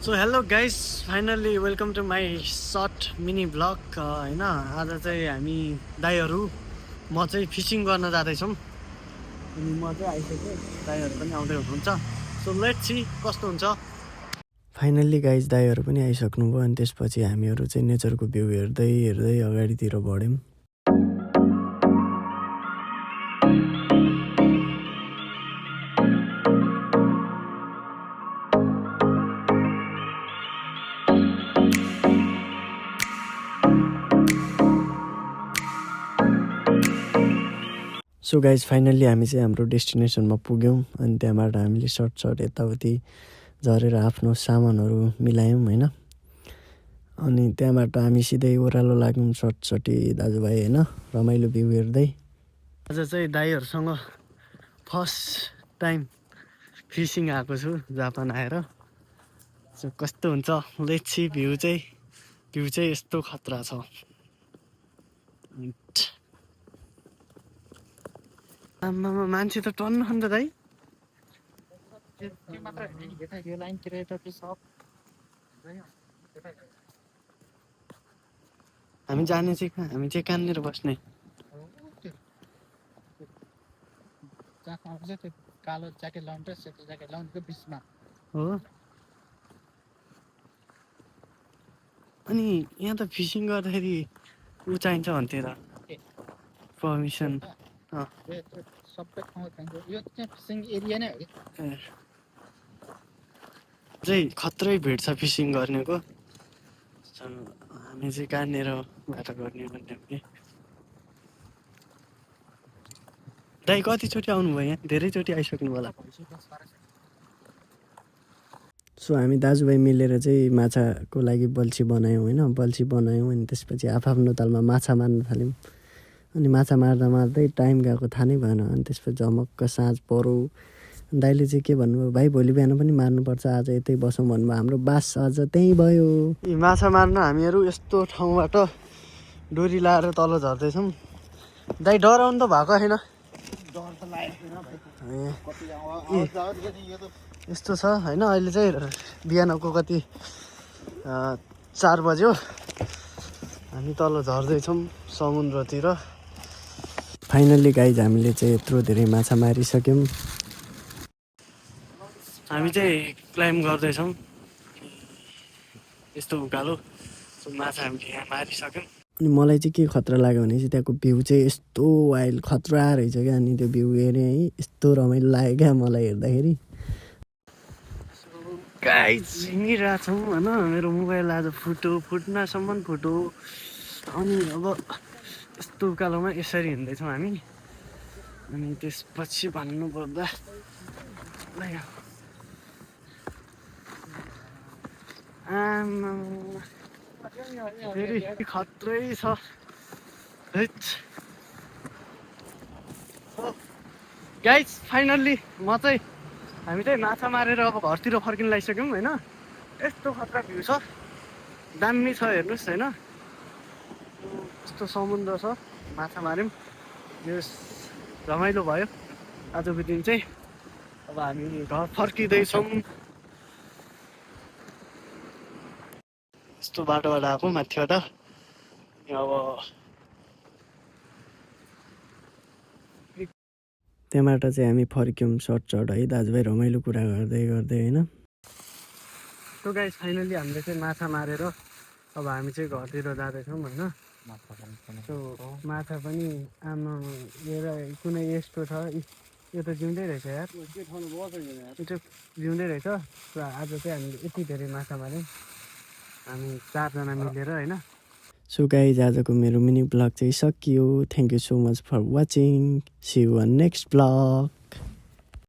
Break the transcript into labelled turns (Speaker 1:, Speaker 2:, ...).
Speaker 1: So hello guys, finally welcome to my short mini blog होइन। आज चाहिँ हामी दाइहरू म चाहिँ फिसिङ गर्न जाँदैछौँ अनि म चाहिँ आइसकेँ, दाइहरू पनि आउँदै हुनुहुन्छ। सो लेट्स सी कस्तो हुन्छ। फाइनल्ली गाइस दाइहरू पनि आइसक्नुभयो अनि त्यसपछि हामीहरू चाहिँ नेचरको भ्यू हेर्दै हेर्दै अगाडितिर बढ्यौँ। सो गाइज फाइनल्ली हामी चाहिँ हाम्रो डेस्टिनेसनमा पुग्यौँ अनि त्यहाँबाट हामीले सर्ट यताउति झरेर आफ्नो सामानहरू मिलायौँ होइन। अनि त्यहाँबाट हामी सिधै ओह्रालो लाग्यौँ सर्टसटी दाजुभाइ होइन, रमाइलो भ्यू हेर्दै। आज चाहिँ दाइहरूसँग फर्स्ट टाइम फिसिङ आएको छु जापान आएर। सो कस्तो हुन्छ लेट्स सी। भ्यू चाहिँ यस्तो खतरा छ। आमामा मान्छे त टन्न खन्छ दाइ। हामी जाने चाहिँ कहाँ? हामी चाहिँ कहाँनिर बस्ने?
Speaker 2: कालो ज्याकेट लाउनु र सेतो ज्याकेट लाउनुको बिचमा
Speaker 1: हो। अनि यहाँ त फिसिङ गर्दाखेरि ऊ चाहिन्छ भन्थ्यो त पर्मिसन।
Speaker 2: सबै ठाउँ चाहिन्छ। यो चाहिँ फिसिङ एरिया नै हो कि
Speaker 1: चाहिँ खत्रै भेट छ फिसिङ गर्नेको। हामी चाहिँ कहाँनिर बाटो गर्ने भन्ने हो कि। दाइ कतिचोटि आउनुभयो यहाँ? धेरैचोटि आइसक्नु होला। सो हामी दाजुभाइ मिलेर चाहिँ माछाको लागि बल्छी बनायौँ होइन। बल्छी बनायौँ अनि त्यसपछि आफ्नो तालमा माछा मार्न थाल्यौँ। अनि माछा मार्दा मार्दै टाइम गएको थाहा नै भएन। अनि त्यसपछि झमक्क साँझ पऱ्यो। दाइले चाहिँ के भन्नुभयो, भाइ भोलि बिहान पनि मार्नुपर्छ, आज यतै बसौँ भन्नुभयो। हाम्रो बास अझ त्यहीँ भयो। माछा मार्न हामीहरू यस्तो ठाउँबाट डोरी लाएर तल झर्दैछौँ। दाइ डराउनु त भएको छैन? यस्तो छ होइन। अहिले चाहिँ बिहानको कति 4 बज्यो। हामी तल झर्दैछौँ समुद्रतिर। फाइनल्ली गाइज हामीले चाहिँ यत्रो धेरै माछा मारिसक्यौँ। हामी चाहिँ क्लाइम्ब गर्दैछौँ यस्तो उकालो। माछा हामीले यहाँ मारिसक्यौँ। अनि मलाई चाहिँ के खतरा लाग्यो भने चाहिँ त्यहाँको भ्यू चाहिँ यस्तो वाइल्ड खतरा रहेछ क्या। अनि त्यो भ्यू हेरेँ है, यस्तो रमाइलो लाग्यो क्या मलाई हेर्दाखेरि। गाइज हिँडिरहेको छौँ होइन। मेरो मोबाइल आज फुट्नसम्म फुट्यो। अनि अब यस्तो उकालोमा यसरी हिँड्दैछौँ हामी। अनि त्यसपछि भन्नुपर्दा आमा फेरि खत्रै छ। गाइज फाइनल्ली हामी चाहिँ माछा मारेर अब घरतिर फर्किन लागिसक्यौँ होइन। यस्तो खतरा भ्यू छ, दामी छ हेर्नुहोस् होइन। यस्तो समुद्र छ, माछा माऱ्यौँ, यो रमाइलो भयो आजको दिन चाहिँ। अब हामी घर फर्किँदैछौँ। यस्तो बाटोबाट आएको माथिबाट। अब त्यहाँबाट चाहिँ हामी फर्क्यौँ सर्ट है दाजुभाइ रमाइलो कुरा गर्दै गर्दै होइन। सो गाइस फाइनल्ली हामीले चाहिँ माछा मारेर अब हामी चाहिँ घरतिर जाँदैछौँ होइन। सो माछा पनि आमा लिएर कुनै यस्तो छ, यो त जिउँदै रहेछ यार, यो चाहिँ जिउँदै रहेछ। र आज चाहिँ हामीले यति धेरै माछा माऱ्यौँ हामी 4 जना मिलेर होइन। सो गाइज आजको मेरो मिनी ब्लग चाहिँ सकियो। Thank you so much for watching. See you on next blog.